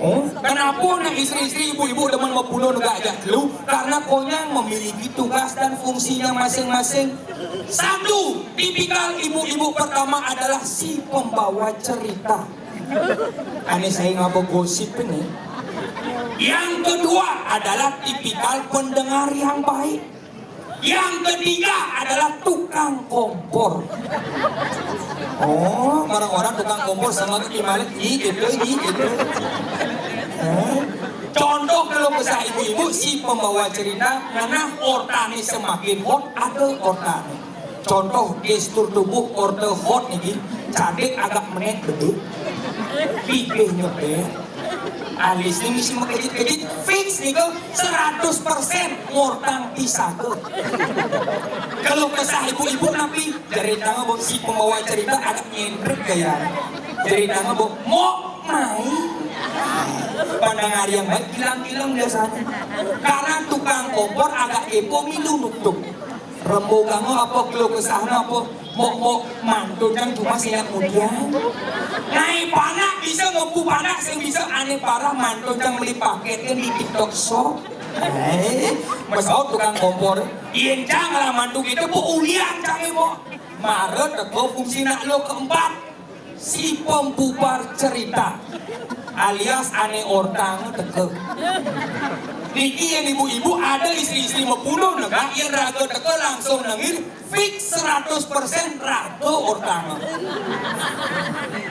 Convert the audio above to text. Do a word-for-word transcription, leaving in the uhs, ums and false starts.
Oh, kenapa nih istri-istri, ibu-ibu demen mapunun negak ajak telu? Karena konyang memiliki tugas dan fungsinya masing-masing. Satu, tipikal ibu-ibu pertama adalah si pembawa cerita. Aneh saya ngapa gosip ini. Yang kedua adalah tipikal pendengar yang baik. Yang ketiga adalah tukang kompor. Oh, orang-orang tukang kompor sama ke gimana? Ih, gitu, ih, gitu. Eh? Contoh kalau kesah ibu-ibu, si pembawa cerita, karena ortane semakin hot, ada ortane. Contoh gestur tubuh orte hot niki, cadik agak menek beduk, pipih nyeber, alis ini mesti mekejit-kejit, fix niku seratus persen ngortang pisaga. Kalau kesah ibu-ibu napi, ceritanya bu si pembawa cerita agak nyentrik gaya. Ceritanya bu, mau main. Pandang hari yang baik, kilang-kilang biasanya. Karena tukang kompor agak kepo milu nutup. Remboganga apa, keluh kesahna apa? Mok, mok, mantu cang cuma sing mudian. Nae panak bisa ngempu panak, sing bisa ane parah mantu cang beli paket kan di TikTok Shop. Eh, mesaut tukang kompor. Yen cang lah mantu kita bu ulian cang ibu. Mare teko fungsi nak lo keempat. Si pembubar cerita alias ane ortang teke. Niki yang ibu-ibu ada istri-istri mepuluh negak yang raga teke langsung nengin fix seratus persen raga ortang.